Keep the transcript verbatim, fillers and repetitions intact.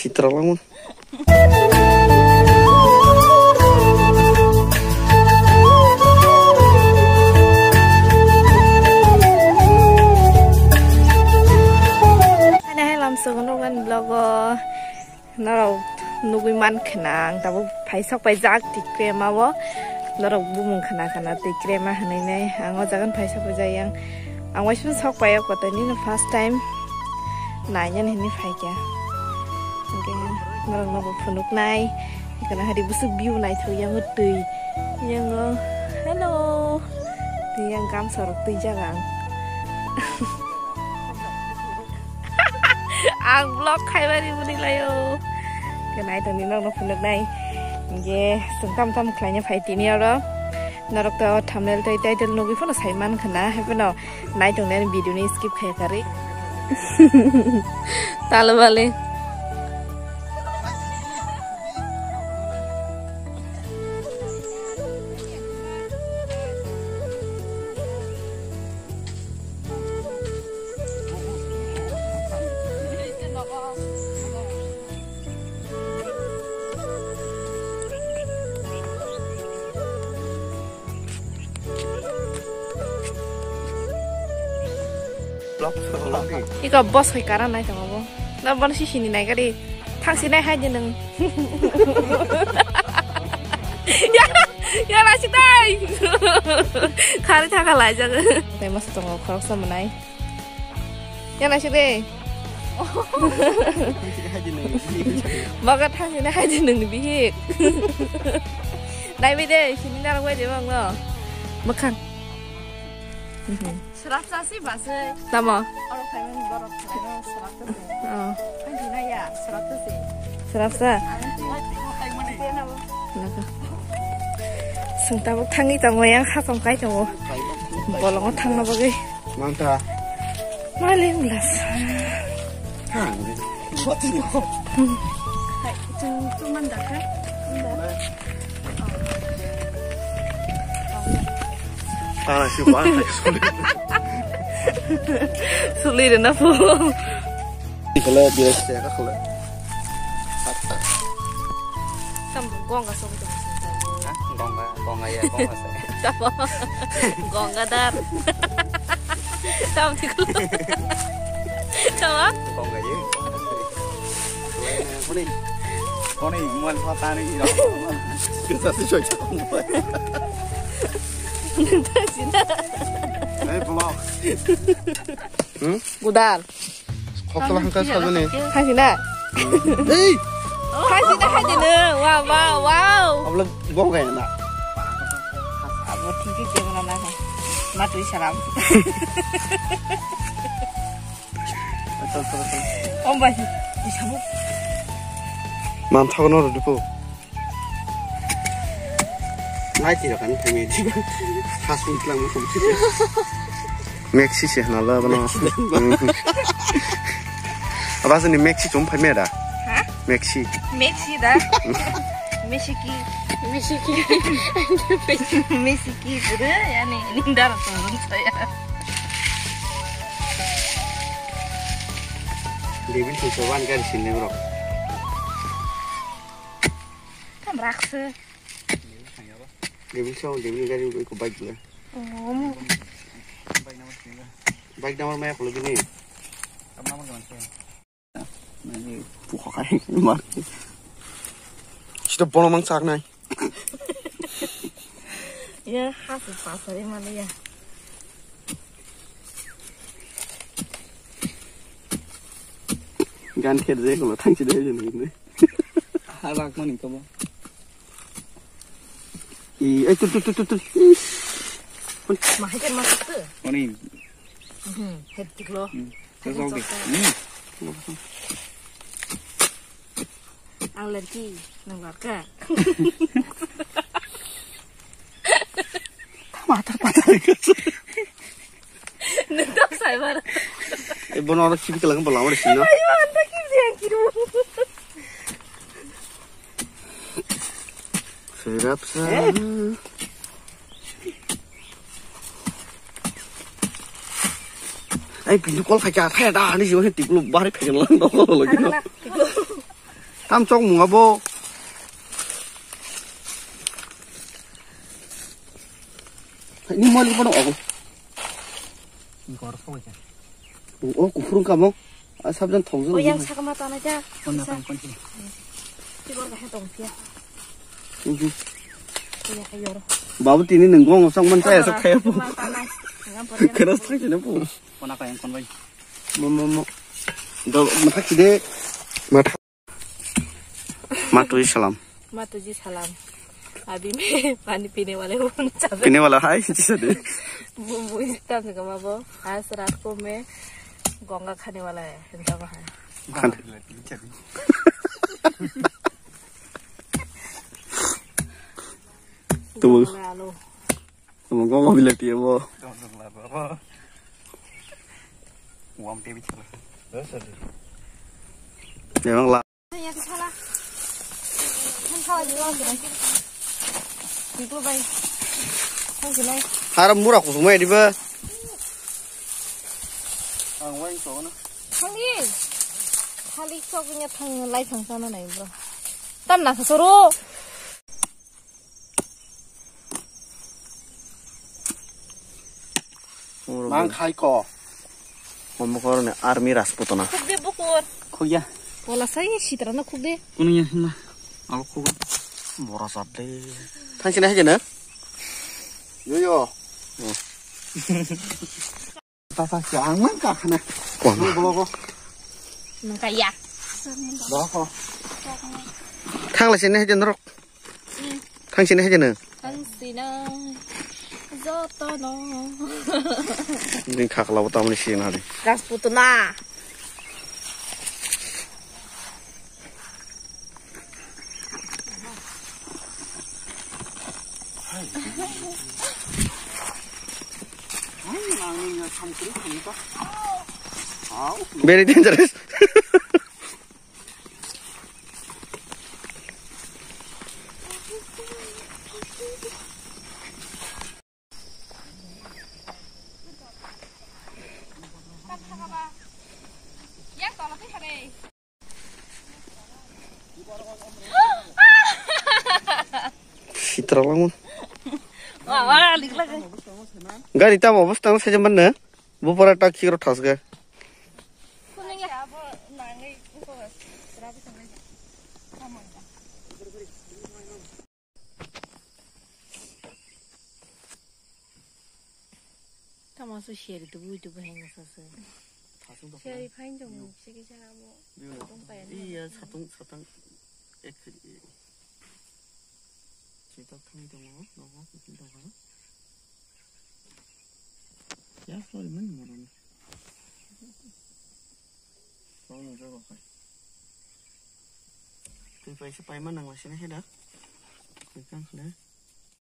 Chitra langma. Haino hai lamsogo norokni vlog o norok nugwi mankha na ang tabuk phai sok paijak Tikrema o norok bumung khna khna Tikrema hinwi nai ang o jaga phai sok paijak yang. Ang waisa sok pai o kotor nini first time nainani hinwi phaikha. Hwnkhe norokno bo phunuknai. Ekheno hari bwswk view naithok yango twi. Yango, hello. Twi yang gamsa rok twijak ang. Ang vlog khaimani muni laio. Khe naithokni nokno phunuknai. Hwnkhe chwng tamo tamo khlaina phai tini oro. Norok to thumbnail tei title nugwi phano sai mankha na, haiphano nai tongnai ani video ni skip khai kari. Talo bale. Iko boss hai kara nai tamo bo. Na bono sisini nai gari. Thangsi nai hai de nung. Ya, ya na si dai. Khari thaka lai jaga. Tai mas tongo khoroksa manai. Ya na si de. Baga thangsi nai hai de nung bihik. Nai bi de, sini narang bai de bang no. Makan. Srapsa si basai. Tamo? Oro khaimani borok khaimani srapsa si. Oh. Ang dinaya, srapsa si. Srapsa? Ang ti-, ang ti-, ang ti-, Naka. Sung tabuk thangwi tongo, yang khasong kai tongo. Bolongo thangna bagwi. Manta. Maling las. Thang. Hai, chung, chung man dakha. Tara si ba. Suli de na po. Kala biasa ya kala. Tam gonga so. Gonga, gonga ya, gonga sa. Tamo. Gonga dar. Tam tikul. Tamo. Gonga ya. Kone, kone, mual patani iro. Kita si cuy cakap. Sina. Eh, belok. Hmm? Gudal. Khoksa hangka sajone. Khasi na? Ei! Khasi na, khasi na. Wow, wow, wow. Abla bong kaya na. Abo thik thik kaya na na. Ma tui salam. Om bai. Di sabu. Mam thago no rudupo. Nai tiro kani kami di. Khas pun tlang mo kom. Maxi se hna la bana. Maxi. Aba sini Maxi chum phai me da. Ha? Maxi. Maxi da. Mesiki. Mesiki. Mesiki bro yani nindar tong saya. Debil tu soban gari sini bro. Kam rakse. Debil song, debil gari ko bike gula. Oh. Bike number maya kulo bini. Tam number gana sih. Nani puha kai mar. Sita bono mang sak nai. Ya, hapu pasari mana ya. Gan kher je kulo thang sida je nai. Harak mani kabo. I, eh, tul, tul, tul, tul, tul. Ish. Mahai kan masuk tu? Oni. Hmm, head tiklo. Hmm. Terus oke. Hmm. Ang lerki, nang larka. Matar patar. Nito saibar. Eh, bono oro kibi kalang bola oro sino. Ayo, anta kibi yang kiru. Serap sa. Eh. Ai, pintu kol khacha, khacha da, ani jiwa tiklu bari khacha lang dok lo lagi no. Tiklu. Tam chok munga bo. Ni mol bono ogo. Gor ko ja. O kufrung kamo. A sabjan thong jong. O yang sakma tana ja. Konna tang kon sini. Tibor ga tong sia. Mhm. Iya ayo. Babu tini nung gong sok man saya sok kaya po. Keras thang sini po. Kona kaya kon bai. Mo mo mo. Do mathak side. Mathak. Matuji salam. Matuji salam. अभी मैं पानी पीने वाले हूँ। पीने वाला है, जी सर। वो, वो इस टाइम से कमा वो, आज रात को मैं गंगा खाने वाला है, हिंदा में है। खाने। तो वो। Goma goma bilati abo. Wam tebi chala. Memang lah. Haram mura kusumai diba. Ang wain sogna. Thangdi. Khali sognya thang lai thang sana nai bro. Tam na soro. Mang khai ko. Omo korone army Rajputana. Khuk de bukur. Khuk ya. Wala sai sitra na khuk de. Kunu ya hima. Alo khuk. Bora sat de. Thang sini haje na? Yo yo. Tata siya ang man ka khana. Wah. Ang bolo ko. Nang kaya. Bolo ko. Thang la sini haje norok. Thang sini haje na. Thang sina. Joto no. Ni khakla bo tamni sini hari. Rajputana. Very dangerous. Sitra langma. Gari tamo bwskango saijak manna. Bupara tak khikro thasga. Tamo su sheri dubu dubu henga sasu. Sheri fine dong, sigi jara mo. Iya, satung, satang, ek, sita thang dong, dong, dong. Ya, sorry, man, moron. Sorry, jogo kai. Twi paisa paima nang wasina heda. Twi kang khale.